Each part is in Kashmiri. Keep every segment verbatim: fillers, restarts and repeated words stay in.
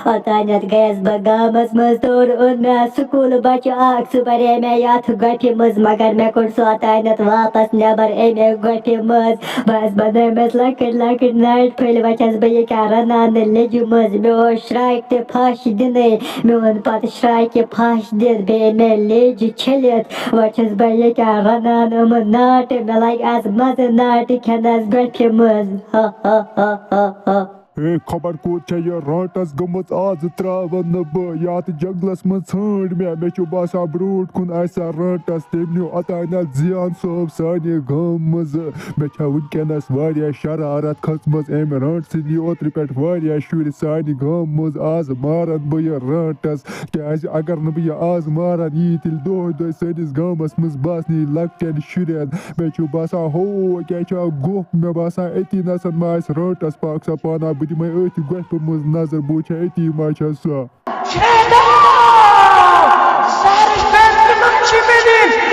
اوتانٮ۪تھ گٔیَس بہٕ گامَس منٛز، تورٕ اوٚن مےٚ سکوٗل بَچہٕ اَکھ، سُہ بَرے مےٚ یَتھ گۄپھِ منٛز، مگر مےٚ کوٚڑ سُہ اوتانٮ۪تھ واپَس نٮ۪بَر اَمے گۄپھِ منٛز۔ بَس بَنٲومَس لۄکٕٹۍ لۄکٕٹۍ نَٹۍ پھٔلۍ، وۄنۍ چھَس بہٕ یہِ کیٛاہ رَنان لیٚجہِ منٛز۔ مےٚ اوس شرٛاکہِ تہِ پھَش دِنَے، مےٚ اوٚن پَتہٕ شرٛاکہِ پھَش دِتھ، بیٚیہِ مےٚ لیٚجہِ چھٔلِتھ۔ وۄنۍ چھَس بہٕ یہِ کیٛاہ رَنان یِمہٕ ناٹہٕ، مےٚ لَگہِ آز مَزٕ ناٹہٕ کھٮ۪نَس گۄپھِ منٛز۔ ہا ہا ہا ہا ہا۔ ہے، خبر کوٚت چھےٚ یہِ رانٛٹَس گٔمٕژ، آز ترٛاوَن نہٕ بہٕ یَتھ جنٛگلَس منٛز ژھٲنٛڈ مےٚ۔ مےٚ چھُ باسان برٛونٛٹھ کُن آسہِ سۄ رانٛٹَس، تٔمۍ نیوٗ اوتانٮ۪تھ زیان صٲب سانہِ گامہٕ منٛزٕ۔ مےٚ چھےٚ وٕنکٮ۪نَس واریاہ شرارت کھٔژمٕژ اَمہِ رانٛٹہٕ سٕنٛدِ، اوترٕ پٮ۪ٹھ واریاہ شُرۍ سانہِ گامہٕ منٛز، آز مارَن بہٕ یہِ رانٛٹَس، کیٛازِ اگر نہٕ بہٕ یہِ آز مارَن، یی تیٚلہِ دۄہَے دۄہَے سٲنِس گامَس منٛز باسنہِ لۄکٹٮ۪ن شُرٮ۪ن۔ مےٚ چھُ باسان، ہو، کیٛاہ چھُ اَکھ گوٚپھ؟ مےٚ باسان، أتی نَسَن ما آسہِ رانٛٹَس پاک سا پانہ، بہٕ دِمَے أتھۍ گۄپھِ منٛز نظر، بہٕ وٕچھِ أتی ما چھےٚ سۄ۔ شیطان! زہرٕچ تٔژ تِمن چھِ مےٚ دِنۍ۔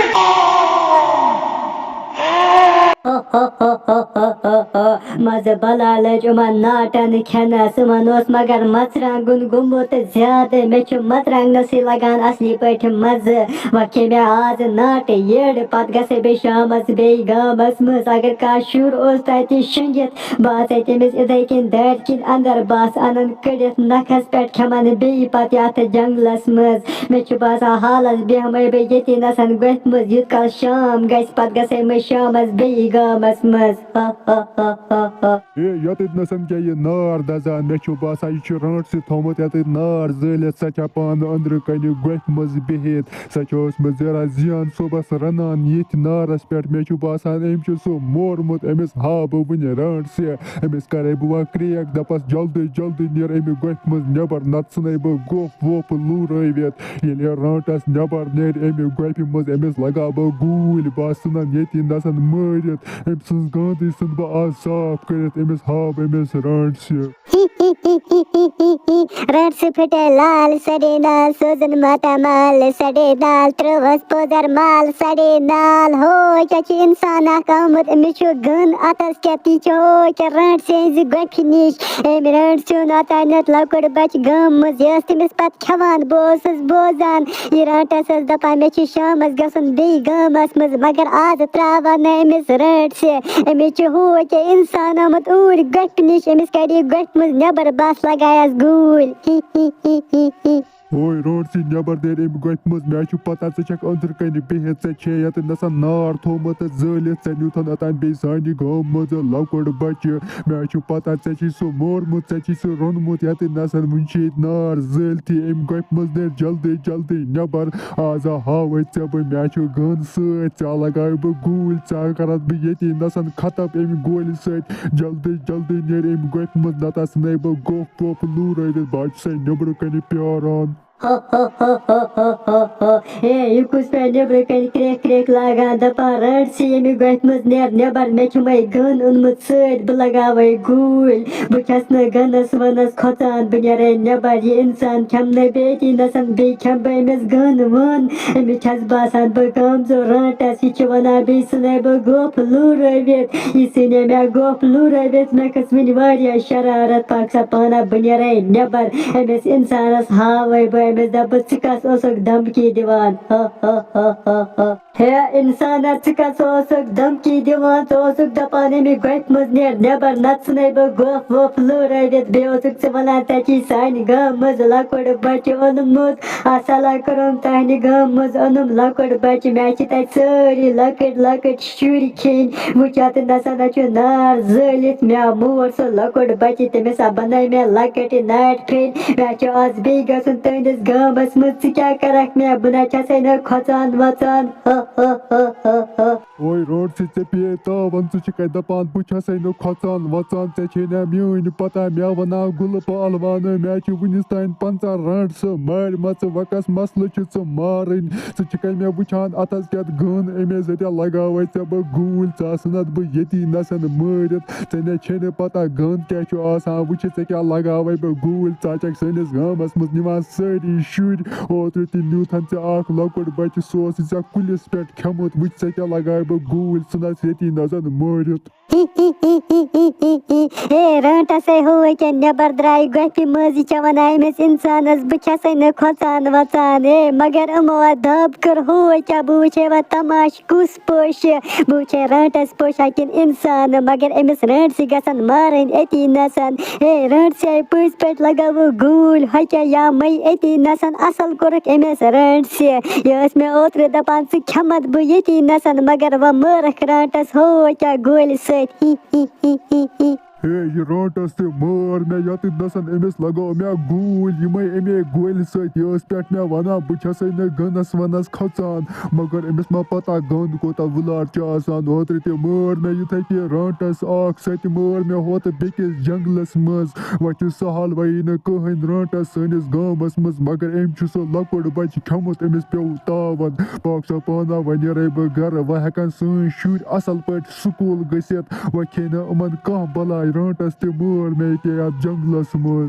مَزٕ بَلاے لٔج یِمَن ناٹَن کھٮ۪نَس۔ یِمَن اوس مگر مَرژٕوانٛگُن گوٚمُت زیادٕ۔ مےٚ چھُ مَرژٕوانٛگنَسٕے لَگان اَصلی پٲٹھۍ مَزٕ۔ وۄنۍ کھے مےٚ آز ناٹہٕ یٔڑ، پَتہٕ گژھے بیٚیہِ شامَس بیٚیہِ گامَس منٛز۔ اگر کانٛہہ شُر اوس تَتہِ شۄنٛگِتھ، بہٕ آسے تٔمِس اِتھَے کِنۍ دارِ کِنۍ اَندَر، بہٕ آسہٕ اَنان کٔڑِتھ نَکھَس پٮ۪ٹھ، کھٮ۪مَن بیٚیہِ پَتہٕ یَتھ جنٛگلَس منٛز۔ مےٚ چھُ باسان، حالَس بیٚہمَے بہٕ ییٚتی نَسَن گۄپھِ منٛز، یوٗت کال شام گژھِ، پَتہٕ گژھے مےٚ شامَس بیٚیہِ گامَس منٛز۔ ہا، ہا، ہا، ہا، ہا۔ ہے، یَتٮ۪تھ نَسَن کیٛاہ یہِ نار دَزان؟ مےٚ چھُ باسان، یہِ چھُ رانٛٹسہِ تھوٚومُت یَتٮ۪تھ نار زٲلِتھ۔ سۄ چھےٚ پانہٕ أنٛدرٕ کَنہِ گۄپھِ منٛز بِہِتھ۔ سۄ چھےٚ ٲسمٕژ زیرا زیان صُبحَس رَنان ییٚتھۍ نارَس پٮ۪ٹھ۔ مےٚ چھُ باسان، أمۍ چھُ سُہ مورمُت، أمِس ہاوٕ بہٕ وٕنہِ رانٛٹسہِ۔ أمِس کَرَے بہٕ وۄنۍ کرٛیک، دَپَس، جلدی جلدی نیر اَمہِ گۄپھِ منٛز نٮ۪بَر، نَتہٕ ژھٕنَے بہٕ گوٚپھ ووٚپھ لوٗرٲوِتھ۔ ییٚلہِ یہِ رانٛٹَس نٮ۪بَر نیرِ اَمہِ گۄپھِ منٛز، أمِس لَگاو بہٕ گوٗلۍ، بہٕ آسہٕ ژھٕنان ییٚتی نَسَن مٲرِتھ۔ أمۍ سٕنٛز گانٛدٕے ژھٕنہٕ بہٕ آز صاف کٔرِتھ، أمِس ہاوٕ بہٕ أمِس رانٛٹسہِ۔ رانٛٹسہِ پھٹے لال سڑے نال، سوزن ماتامال سڑے نال، ترٛووس پوزر مال سڑے نال۔ ہو، کیٛاہ چھُ اِنسان اکھ آمُت، أمِس چھُ گُن اَتھس کیٛاہ تہِ چھُ، ہو، کیٛاہ رانٛٹسہِ ہٕنٛزِ گۄپھِ نِش۔ أمۍ رانٛٹسہِ اوٚن اوتانٮ۪تھ لۄکُٹ بچہٕ گامہٕ منٛز، یہِ ٲس تٔمِس پتہٕ کھٮ۪وان، بہٕ اوسُس بوزان۔ یہِ رانٛٹس ٲس دپان، مےٚ چھُ شامس گژھُن بیٚیہِ گامس منٛز، مگر آز ترٛاوان نہٕ أمِس رانٛٹسہِ۔ أمِس چھُ ہُہ کیٛاہ اِنسان آمُت اوٗرۍ گۄپھِ نِش، أمِس کَڑِ یہِ گۄپھِ منٛز نٮ۪بر، بس لگایس گوٗلۍ۔ ہی ہی ہی ہی ہی۔ اوے رانٛٹسہِ نٮ۪بر نیرِ اَمہِ گۄپھِ منٛز، مےٚ چھُ پتہ ژٕ چھَکھ أنٛدرٕ کَنہِ بِہِتھ، ژےٚ چھے یَتھ نَسَن نار تھوٚومُت تہٕ زٲلِتھ، ژےٚ نیوٗتھَن اوٚتام بیٚیہِ سانہِ گامہٕ منٛز لۄکُٹ بچہٕ۔ مےٚ چھُ پتہ ژےٚ چھُے سُہ مورمُت، ژےٚ چھُے سُہ روٚنمُت، یَتھ نَسَن وٕنہِ چھِ ییٚتہِ نار زٲلتھٕے۔ اَمہِ گۄپھِ منٛز نیرِ جلدی جلدی نٮ۪بر، آز ہاوَے ژےٚ بہٕ، مےٚ چھُ گَن سۭتۍ، ژےٚ لگاوٕ بہٕ گوٗلۍ، ژےٚ کَرَتھ بہٕ ییٚتی نَسَن ختم اَمہِ گولہِ سۭتۍ۔ جلدی جلدی نیرِ اَمہِ گۄپھِ منٛز، نَتہٕ آسَن ہے بہٕ گوٚپھ ووٚپھ لوٗرٲوِتھ، بہٕ چھُسَے نیٚبرٕ کَنہِ پیٛاران۔ ہے، یہِ کُس پٮ۪ٹھ نیٚبرٕ کَنہِ کرٛٮ۪کھ کرٛٮ۪کھ لاگان، دَپان، "رَٹ سا ییٚمہِ گۄپھِ منٛز نیر نٮ۪بر، مےٚ چھُمَے گَن اوٚنمُت سۭتۍ، بہٕ لگاوَے گوٗلۍ، بہٕ کھٮ۪س نہٕ گَنَس وَنَس کھۄژان، بہٕ نیرَے نٮ۪بر، یہِ اِنسان کھٮ۪مہٕ نہٕ بیٚیہِ ییٚتی نَسَن، بیٚیہِ کھٮ۪مہٕ بہٕ أمِس گَن وَن، أمِس چھَس باسان بہٕ گامزو رانٛٹَس، یہِ چھِ وَنان بیٚیہِ ژھٕنَے بہٕ گوٚپھ لوٗرٲوِتھ، یہِ ژھٕنہِ مےٚ گوٚپھ لوٗرٲوِتھ، مےٚ کھٔژ وٕنہِ واریاہ شرارت، پَکھ سا پانہ بہٕ نیرَے نٮ۪بر، أمِس اِنسانَس ہاوَے بہٕ، أمِس دَپہٕ بہٕ، ژٕ کَس اوسُکھ دھمکی دِوان؟" ہے اِنسانا، ژٕ کَس اوسُکھ دھمکی دِوان؟ ژٕ اوسُکھ دَپان، "اَمہِ گۄپھِ منٛز نیر نٮ۪بر، نَتہٕ ژھٕنَے بہٕ گوٚپھ ووٚپھ لوٗرٲوِتھ۔" بیٚیہِ اوسُکھ ژٕ وَنان، "ژےٚ چھُے سانہِ گامہٕ منٛز لۄکُٹ بَچہٕ اوٚنمُت۔ اَسَلا کوٚرُم تُہٕنٛدِ گامہٕ منٛز اوٚنُم لۄکُٹ بَچہٕ۔ مےٚ چھِ تَتہِ سٲری لۄکٕٹۍ لۄکٕٹۍ شُرۍ کھیٚنۍ۔ وٕچھ، یَتھ نَسا نہ چھُ نار زٲلِتھ۔ مےٚ آو مور سُہ لۄکُٹ بَچہٕ، تٔمِس آ بَنٲے مےٚ لۄکٕٹۍ ناٹہِ پھیٚنۍ۔ مےٚ چھُ آز بیٚیہِ گژھُن تُہٕنٛدِس گامَس منٛز۔ ژٕ کیٛاہ کَرَکھ مےٚ؟ بہٕ نہ چھَسَے نہٕ کھۄژان وۄژان۔" اوے رانٛٹسہِ، ژےٚ پیٚیے تاوَن، ژٕ چھُکھَے دَپان بہٕ چھَسَے نہٕ کھۄژان وۄژان، ژےٚ چھے نہ میٛٲنۍ پَتہ، مےٚ وَنان گُلہٕ پہلوانہٕ، مےٚ چھِ وٕنِس تام پنٛژاہ رانٛٹسہٕ مٲرۍ مَژٕ، وۄنۍ کَس مسلہٕ چھِ ژٕ مارٕنۍ؟ ژٕ چھُکھَے مےٚ وٕچھان اَتھَس کٮ۪تھ گٔن، اَمے سۭتۍ لَگاوَے ژےٚ بہٕ گوٗلۍ، ژٕ آسہٕ نَتہٕ بہٕ ییٚتی نَسَن مٲرِتھ، ژےٚ نہ چھے نہٕ پَتہ گٔن کیٛاہ چھُ آسان، وٕچھِ ژےٚ کیٛاہ لَگاوَے بہٕ گوٗلۍ، ژٕ آسَکھ سٲنِس گامَس منٛز نِوان سٲری شُرۍ، اوترٕ تہِ نیوٗتھَن ژےٚ اَکھ لۄکُٹ بَچہٕ، سُہ اوسُے ژےٚ کُلِس پٮ۪ٹھ کھیوٚمُت، وٕچھ ژےٚ کیٛاہ لَگایہِ بہٕ گوٗلۍ، ژٕ نَس ییٚتی نَسَن مٲرِتھ۔ ہے رانٹس، ہے ہو کیا نیبر درٛاے گۄپھِ منٛز، یہِ کیٛاہ وَنان أمِس اِنسانَس، بہٕ چھَسے نہٕ کھۄژان وۄژان۔ ہے مگر یِمو ہا دَب کٔر، ہو کیا بہٕ وٕچھے وۄنۍ تماشہٕ کُس پوشہِ، بہٕ وٕچھے رانٹس پوشا کِنہٕ اِنسان، مگر أمِس رانٹسہِ گژھن مارٕنۍ أتی نَسَن۔ ہے رانٹسہِ آیہِ پٔزۍ پٲٹھۍ لگاوو گوٗلۍ، ہۄ کیا یامے أتی نَسَن، اَصٕل کوٚرُکھ أمِس رانٹسہِ۔ یہِ ٲس مےٚ اوترٕ دَپان ژٕ کھٮ۪مَتھ بہٕ ییٚتی نَسَن، مگر وۄنۍ مٲرَکھ رانٹس ہو کیا گولہِ سۭتۍ۔ ہی ہی ہی ہی ہی۔ ہے، یہِ رانٹس تہِ مٲر مےٚ ییٚتہِ نَسَن، أمِس لگٲو مےٚ گوٗلۍ، یِمَے اَمے گولہِ سۭتۍ۔ یہِ ٲس پٮ۪ٹھ مےٚ وَنان بہٕ چھَسَے نہٕ گَنَس وَنَس کھۄژان، مگر أمِس ما پَتہ گَن کوٗتاہ وُلار چھُ آسان۔ اوترٕ تہِ مٲر مےٚ یِتھَے کٔنۍ رانٹس اَکھ، سۄ تہِ مٲر مےٚ ہوتہٕ بیٚکِس جنٛگلَس منٛز۔ وۄنۍ چھُ سہل، وۄنۍ یی نہٕ کٕہٕنۍ رانٹس سٲنِس گامَس منٛز، مگر أمۍ چھُ سُہ لۄکُٹ بَچہٕ کھیوٚمُت، أمِس پیوٚو تاوَن۔ پاک صٲب پانہ، وۄنۍ نیرَے بہٕ گَرٕ، وۄنۍ ہٮ۪کَن سٲنۍ شُرۍ اَصٕل پٲٹھۍ سکوٗل گٔژھِتھ۔ وۄنۍ کھے نہٕ یِمَن کانٛہہ بَلاے، رانٹس تہِ مٲر مےٚ ییٚتہِ یَتھ جنٛگلَس منٛز۔